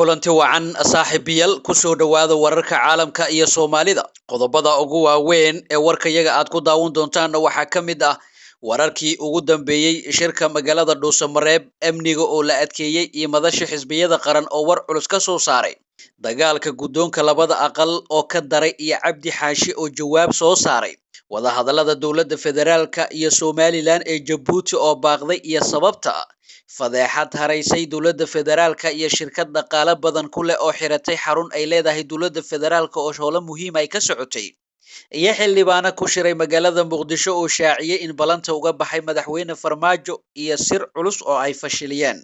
Kulanti wacan, saaxiibayaal, kusoo dhowaada wararka caalamka iyo Soomaalida. Qodobada ugu waaweyn ee warkayaga aad ku daawan doontaanna waxaa ka mid ah wararkii ugu dambeeyey shirka magaalada Dhuusamareeb, amniga oo la adkeeyey iyo madasha xisbiyada qaran oo war culus ka soo saaray dagaalka guddoonka labada aqal oo ka daray, iyo Cabdi Xaashi oo jawaab soo saaray wadahadalada dowladda federaalka iyo Somaliland ee Jabuuti oo baaqday iyo sababta fadeexad haraysay dowladda federaalka, iyo shirkad dhaqaale badan ku leh oo xiratay xarun ay leedahay dowladda federaalka oo howlo muhiim ay ka socotay, iyo xildhibaano ku shiray magaalada Muqdisho oo shaaciyey in balanta uga baxay madaxweyne Farmaajo iyo sir culus oo ay fashiliyeen.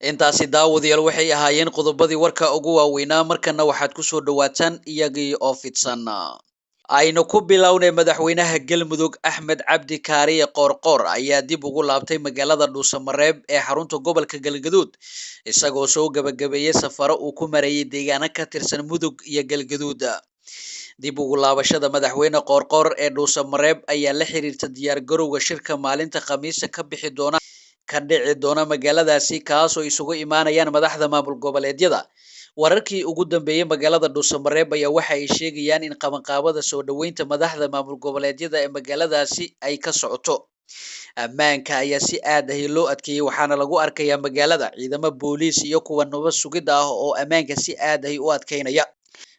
Intaasi, daawadayaal, waxay ahaayeen qodobadii warka ugu waaweynaa. Markana waxaad kusoo dhawaataan iyagii oo fidsan. Aynu ku bilownay, madaxweynaha Galmudug Axmed Cabdi Kaariye Qoorqoor ayaa dib ugu laabtay magaalada Dhuusamareeb ee xarunta gobolka Galgaduud, isagoo soo gabagabeeyey safaro uu ku marayay deegaano ka tirsan Mudug iyo Galgaduud. Dib ugu laabashada madaxweyne Qoorqoor ee Dhuusamareeb ayaa la xiriirta diyaar garowga shirka maalinta Khamiista ka bixi doona ka dhici doona magaaladaasi, kaasoo isugu imaanayaan madaxda maamul goboleedyada. Wararkii ugu dambeeyey magaalada Dhuusamareeb ayaa waxa ay sheegayaan in qabanqaabada soo dhoweynta madaxda maamul goboleedyada ee magaaladaasi ay ka socoto. Ammaanka ayaa si aad ahi loo adkeeyey, waxaana lagu arkayaa magaalada ciidamo booliis iyo kuwa nabad sugidda ah oo ammaanka si aad ahi u adkeynaya.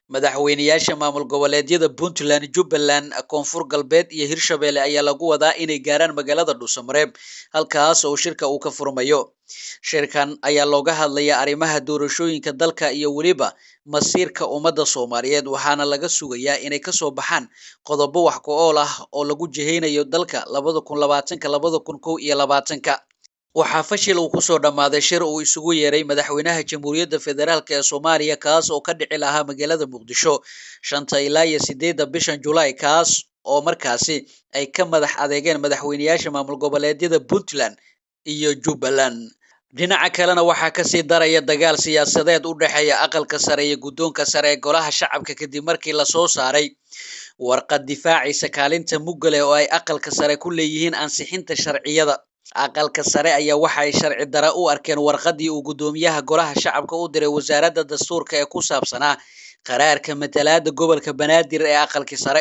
Madaxweyneyaasha maamul goboleedyada Puntland, Jubbaland, Koonfur Galbeed iyo Hirshabelle ayaa lagu wadaa inay gaaraan magaalada Dhuusamareeb, halkaas oo shirka uu ka furmayo. Shirkan ayaa looga hadlayaa arrimaha doorashooyinka dalka iyo weliba masiirka ummadda Soomaaliyeed, waxaana laga sugayaa inay kasoo baxaan qodobo wax ku ool ah oo lagu jiheynayo dalka 2020-ka 2021-ka. Waxaa fashil uu kusoo dhammaaday shir uu isugu yeeray madaxweynaha Jamhuuriyadda Federaalk ee Soomaaliya, kaas oo ka dhici lahaa magaalada Muqdisho 5-ta ilaa iyo 8-da bishan Julaay, kaas oo markaasi ay ka madax adeegeen madaxweyneyaasha maamul goboleedyada Puntland iyo Jubbaland. Dhinaca kalena, waxaa kasii daraya dagaal siyaasadeed u dhexeeya aqalka sare iyo guddoonka sare ee golaha shacabka, kadib markii lasoo saaray warqad difaacaysa kaalinta mugga leh oo ay aqalka sare ku leeyihiin ansixinta sharciyada. Aqalka sare ayaa waxa ay sharci dara u arkeen warqadii uu guddoomiyaha golaha shacabka u diray wasaaradda dastuurka ee ku saabsanaa qaraarka matalaada gobolka Banaadir ee aqalkii sare.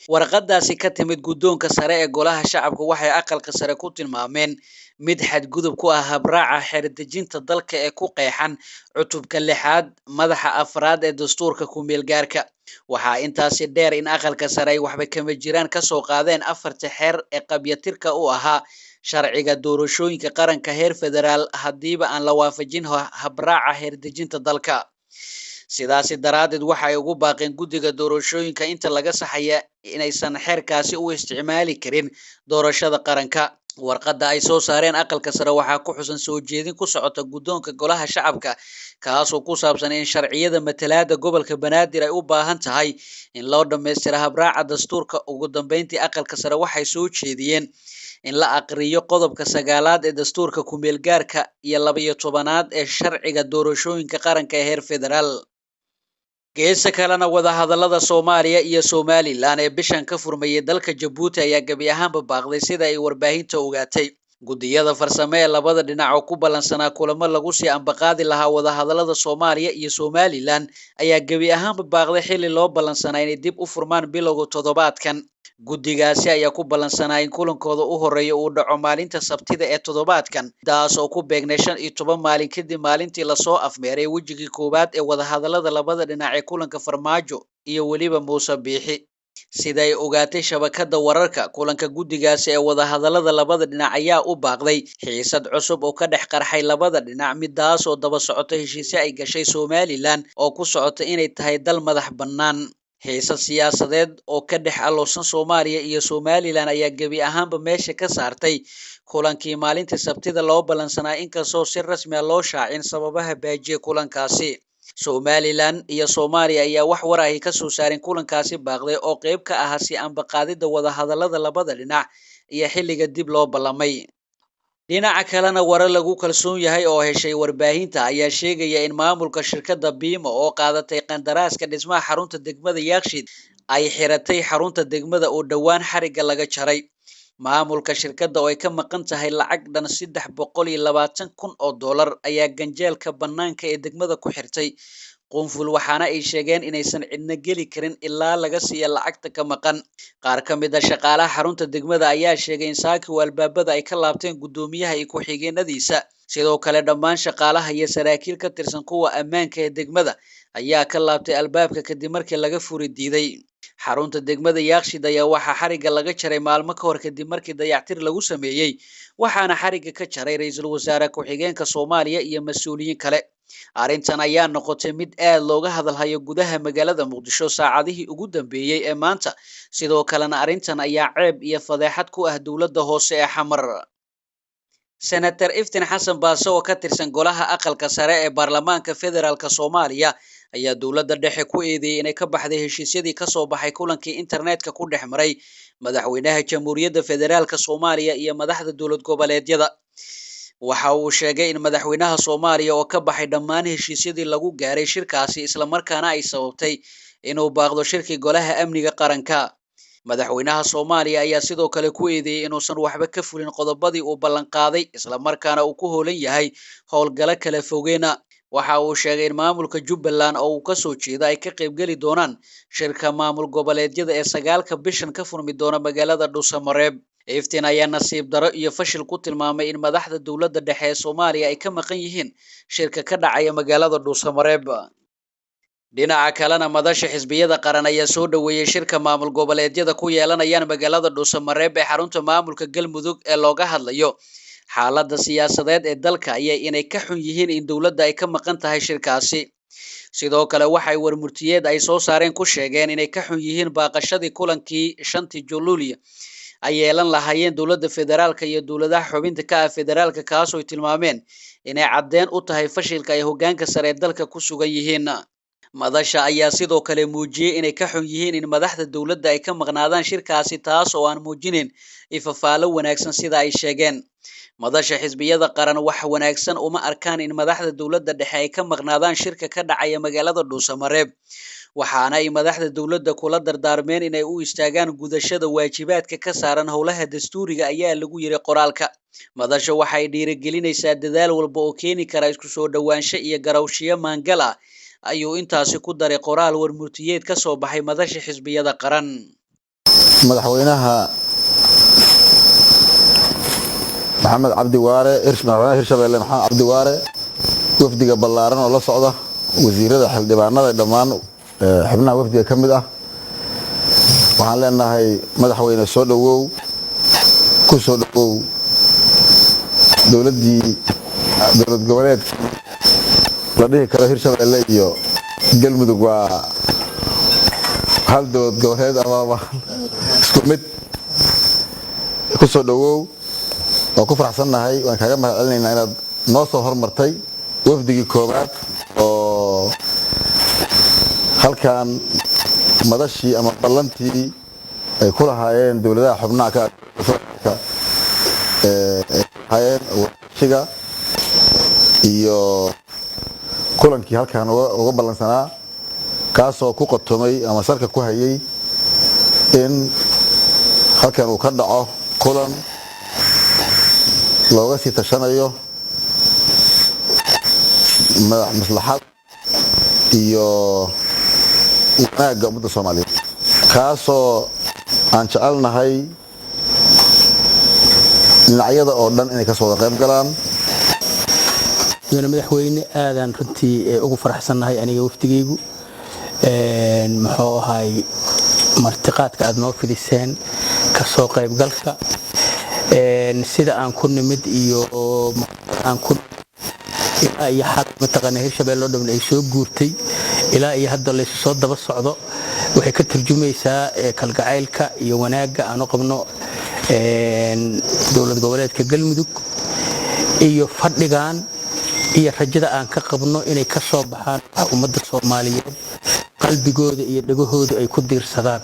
Warqadaasi ka timid guddoonka sare ee golaha shacabka waxay aqalka sare ku tilmaameen mid xadgudub ku ah habraaca xeerdejinta dalka ee ku qeexan cutubka lixaad madaxa afraad ee dastuurka ku-meel gaarka. Waxaa intaasi dheer in aqalka sare ay waxba kama jiraan kasoo qaadeen afarta xeer ee qabyatirka u ahaa sharciga doorashooyinka qaranka heer federaal, haddiiba aan la waafajin habraaca xeerdejinta dalka. Sidaasi daraaddeed, waxa ay ugu baaqeen guddiga doorashooyinka inta laga saxaya inaysan xeerkaasi u isticmaali karin doorashada qaranka. Warqadda ay soo saareen aqalka sare waxaa ku xusan soo jeedin ku socota guddoonka golaha shacabka, kaasoo ku saabsan in sharciyada matalaada gobolka Banaadir ay u baahan tahay in loo dhammaystira habraaca dastuurka. Ugu dambeyntii, aqalka sare waxay soo jeediyeen in la aqriyo qodobka 9aad ee dastuurka ku-meel gaarka iyo 12aad ee sharciga doorashooyinka qaranka ee heer federaal. Geesa kalena, wadahadalada Soomaaliya iyo Somaliland ee bishan ka furmayay dalka Jabuuti ayaa gebi ahaanba baaqday, sida ay warbaahinta ogaatay. Guddiyada farsame ee labada dhinac oo ku ballansanaa kulamo lagu sii ambaqaadi lahaa wadahadalada Soomaaliya iyo Somaliland ayaa gebi ahaanba baaqday, xilli loo ballansanaa inay dib u furmaan bilowga toddobaadkan. Guddigaasi ayaa ku ballansanaa in kulankooda u horeeya uu dhaco maalinta Sabtida ee toddobaadkan, taas oo ku beegnay 15 maalin kadib maalintii lasoo afmeeray wejigii koowaad ee wadahadalada labada dhinac ee kulanka Farmaajo iyo weliba Muuse Biixi. Siday ogaatay shabakada wararka, kulanka guddigaasi ee wadahadalada labada dhinac ayaa u baaqday xiisad cusub oo ka dhex qarxay labada dhinac, midaas oo daba socota heshiise ay gashay Somaliland oo ku socota inay tahay dal madax bannaan. Xiisad siyaasadeed oo ka dhex aloosan Soomaaliya iyo Somaliland ayaa gebi ahaanba meesha ka saartay kulankii maalintii Sabtida loo ballansanaa, inkastoo si rasmi ah loo shaacin sababaha baajiyay kulankaasi. Somaliland iyo Soomaaliya ayaa wax war ahi kasoo saarin kulankaasi baaqday oo qeyb ka ahaa si ambaqaadida wadahadalada labada dhinac iyo xilliga dib loo ballamay. Dhinaca kalena, warar lagu kalsoon yahay oo heshay warbaahinta ayaa sheegaya in maamulka shirkadda Biimo oo qaadatay qandaraaska dhismaha xarunta degmada Yaaqshiid ay xiratay xarunta degmada oo dhowaan xarigga laga jaray. Maamulka shirkadda oo ay ka maqan tahay lacag dhan $320,000 ayaa ganjeelka bannaanka ee degmada ku xirtay qunful, waxaana ay sheegeen inaysan cidna geli karin ilaa laga siiya lacagta ka maqan. Qaar ka mid ah shaqaalaha xarunta degmada ayaa sheegay in saaki uu albaabada ay ka laabteen guddoomiyaha iyo ku-xigeenadiisa. Sidoo kale dhammaan shaqaalaha iyo saraakiil ka tirsan kuwa ammaanka ee degmada ayaa ka laabtay albaabka kadib markii laga furi diiday. Xarunta degmada Yaaqshiid ayaa waxaa xarigga laga jaray maalmo ka hor kadib markii dayactir lagu sameeyey, waxaana xarigga ka jaray ra'iisul wasaare ku-xigeenka Soomaaliya iyo mas'uuliyiin kale. Arrintan ayaa noqotay mid aad looga hadalhayo gudaha magaalada Muqdisho saacadihii ugu dambeeyey ee maanta. Sidoo kalena arrintan ayaa ceeb iyo fadeexad ku ah dowladda hoose ee Xamar. Senator Iftin Xasan Baase oo ka tirsan golaha aqalka sare ee baarlamaanka federaalk Soomaaliya ayaa dowladda dhexe ku eedeeyey inay ka baxday heshiisyadii kasoo baxay kulankii internetka ku dhex maray madaxweynaha Jamhuuriyadda Federaalk Soomaaliya iyo madaxda dowlad goboleedyada. Waxa uu sheegay in madaxweynaha Soomaaliya oo ka baxay dhammaan heshiisyadii lagu gaaray shirkaasi, islamarkaana ay sababtay inuu baaqdo shirkii golaha amniga qaranka. Madaxweynaha Soomaaliya ayaa sidoo kale ku eedeeyey inuusan waxba ka fulin qodobadii uu ballanqaaday, islamarkaana uu ku hoolan yahay howlgalo kala fogeena. Waxa uu sheegay in maamulka Jubbaland oo uu kasoo jeeda ay ka qaybgeli doonaan shirka maamul goboleedyada ee 9-ka bishan ka furmi doona magaalada Dhuusamareeb. Iftin ayaa nasiib daro iyo fashil ku tilmaamay in madaxda dowladda dhexe ee Soomaaliya ay ka maqan yihiin shirka ka dhacaya magaalada Dhuusamareeb. Dhinaca kalena madasha xisbiyada qaran ayaa soo dhoweeyey shirka maamul goboleedyada ku yeelanayaan magaalada Dhuusamareeb ee xarunta maamulka Galmudug ee looga hadlayo xaaladda siyaasadeed ee dalka iyo inay ka xun yihiin in dowladda ay ka maqan tahay shirkaasi. Sidoo kale waxay warmurtiyeed ay soo saareen ku sheegeen inay ka xun yihiin baaqashadii kulankii 5 Juuluulyo ay yeelan lahaayeen dowladda federaalka iyo dowladaha xubinta ka ah federaalka, kaasoo ay tilmaameen inay caddeen u tahay fashilka ay hoggaanka sare ee dalka ku sugan yihiin. Madasha ayaa sidoo kale muujiyey inay ka xun yihiin in madaxda dowladda ay ka maqnaadaan shirkaasi, taas oo aan muujinin ifafaalo wanaagsan sida ay sheegeen. Madasha xisbiyada qaran wax wanaagsan uma arkaan in madaxda dowladda dhexe ay ka maqnaadaan shirka ka dhacaya magaalada Dhuusamareeb, waxaana ay madaxda dowladda kula dardaarmeen inay u istaagaan gudashada waajibaadka ka saaran howlaha dastuuriga, ayaa lagu yiri qoraalka. Madasha waxay dhiirigelinaysaa dadaal walba oo keeni kara isku soo dhowaansho iyo garawshiyo maangal ah, ayuu intaasi ku daray qoraal warmurtiyeed ka soo baxay madasha xisbiyada qaran. Madaxweynaha Maxamed Cabdi Waare, madaxweynaha Hirshabelle Maxamed Cabdi Waare, wafdiga ballaaran oo la socda, wasiirada, xildhibaanada, dhammaan xubnaha wafdiga ka mid ah, waxaan leenahay madaxweyne soo dhowow, ku soo dhowow dowladdii dowlad goboleedkii la dhihi karo Hirshabelle iyo Galmudug waa hal dowlad goboleed ama isku mid. Ku soo dhowow, waan ku faraxsannahay, waan kaaga mahad celinaynaa inaad noo soo hormartay wafdigii koowaad oo halkan madashii ama ballantii ay ku lahaayeen dowladaha xubnaha ka lahaayeen washiga iyo kulankii halkan uga ballansanaa, kaasoo ku qotomay ama salka ku hayay in halkan uu ka dhaco kulan looga sii tashanayo maslaxad iyo wanaagga ummadda Soomaaliyeed, kaasoo aan jecelnahay dhinacyada oo dhan inay kasoo wada qayb galaan. Mudane madaxweyne, aadaan runtii ugu faraxsannahay aniga wafdigaygu muxuu ahay martiqaadka aad noo fidiseen, kasoo qaybgalka sida aan ku nimid iyo aan ku ilaa iyo xal mataqaana Hirshabelle oo dhan ay soo guurtay ilaa iyo hadda laysu soo daba socdo, waxay ka turjumaysaa kalgacaylka iyo wanaagga aan u qabno dowlad goboleedka Galmudug iyo fadhigan iyo rajada aan ka qabno inay ka soo baxaan ummadda Soomaaliyeed qalbigooda iyo dhagahooda ay ku diirsadaan,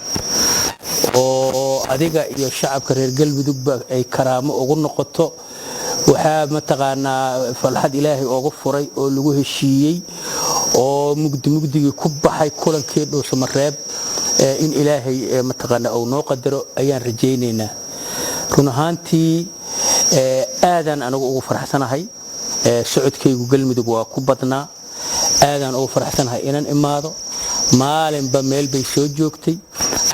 oo adiga iyo shacabka reer Galmudugba ay karaamo ugu noqoto. Waxaa mataqaanaa falxad Ilaahay ooga furay oo lagu heshiiyey oo mugdi mugdigii ku baxay kulankii Dhuusamareeb in Ilaahay mataqaanaa uu noo qadaro ayaan rajaynaynaa. Run ahaantii aadaan anigu ugu faraxsanahay. Socodkaygu Galmudug waa ku badnaa. Aadaan ugu faraxsanahay inaan imaado. Maalinba meel bay soo joogtay,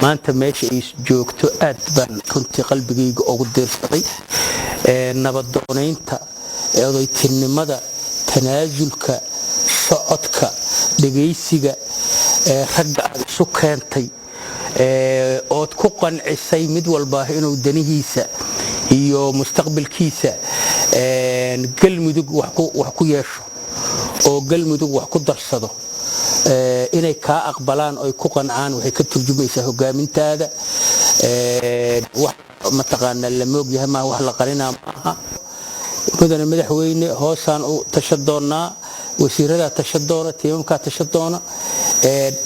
maanta meesha ay joogto aad baan runtii qalbigayga ugu diirsaday. Nabadoonaynta, odaytinimada, tanaasulka, socodka, dhegaysiga ragga aad isu keentay ood ku qancisay mid walba inuu danihiisa iyo mustaqbalkiisa Galmudug wax ku yeesho oo Galmudug wax ku darsado, inay kaa aqbalaan oy ku qancaan, waxay ka turjumaysaa hogaamintaada. Wax mataqaanaa la moogyahay maaha, wax la qarinaa maaha. Mudane madaxweyne, hoosaan u tasha doonaa, wasiiradaa tasha doona, tiimamkaa tasha doona.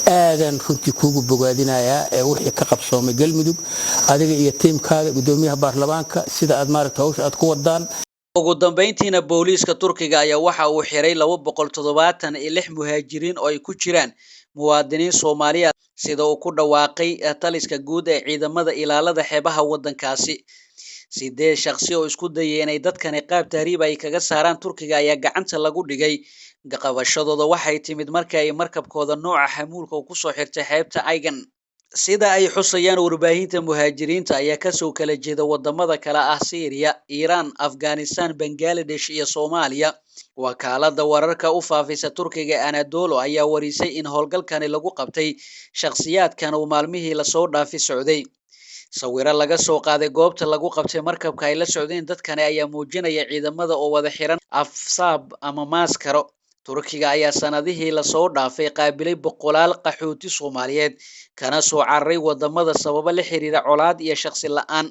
Aadaan runtii kuugu bogaadinayaa ee wixii ka qabsoomay Galmudug, adiga iyo tiimkaada, gudoomiyaha baarlamaanka, sida aad maaragta hawsha aad ku wadaan. Ugu dambeyntiina, booliiska Turkiga ayaa waxa uu xiray 276 muhaajiriin oo ay ku jiraan muwaadiniin Soomaaliya, sida uu ku dhawaaqay taliska guud ee ciidamada ilaalada xeebaha waddankaasi. Sideed shaqsi oo isku dayay inay dadkani qaab tahriib ay kaga saaraan Turkiga ayaa gacanta lagu dhigay. Qabashadooda waxay timid markii ay markabkooda nooca xamuulka uu kusoo xirtay xeebta Aigan, sida ay xusayaan warbaahinta. Muhaajiriinta ayaa kasoo kala jeeda wadamada kale ah Syria, Iran, Afghanistan, Bangladesh iyo Soomaaliya. Wakaalada wararka u faafisa Turkiga Anadolu ayaa warisay in howlgalkani lagu qabtay shakhsiyaadkan uu maalmihii lasoo dhaafi socday. Sawiro laga soo qaaday goobta lagu qabtay markabka ay la socdeen dadkani ayaa muujinaya ciidamada oo wada xiran afsaab ama maaskaro. Turkiga ayaa sanadihii lasoo dhaafay qaabilay boqolaal qaxooti Soomaaliyeed kana soo cararay wadamada sababo la xiriira colaad iyo shaqsi la-aan.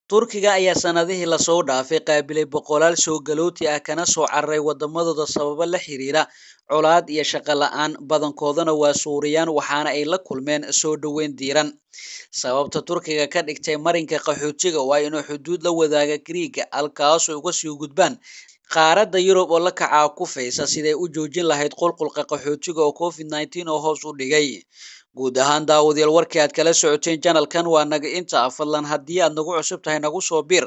Turkiga ayaa sanadihii lasoo dhaafay qaabilay boqolaal soo galooti ah kana soo cararay wadamadooda sababo la xiriira colaad iyo shaqo la-aan, badankoodana waa Suuriyaan, waxaana ay la kulmeen soo dhoweyn diiran. Sababta Turkiga ka dhigtay marinka qaxootiga waa inuu xuduud la wadaaga Griiga, halkaasoo uga sii gudbaan qaaradda Yurub oo la kacaa kufaysa siday u joojin lahayd qulqulka qaxootiga oo COVID-19 oo hoos u dhigay. Guud ahaan daawadayaal, warkii aad kala socoteen channelkan waa naga inta. Fadlan haddii aad nagu cusub tahay, nagu soo bir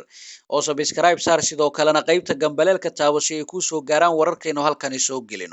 oo subscribe saar, sidoo kalena qaybta gambaleelka taabo si ay kuu soo gaaraan wararkaynu halkani soo gelino.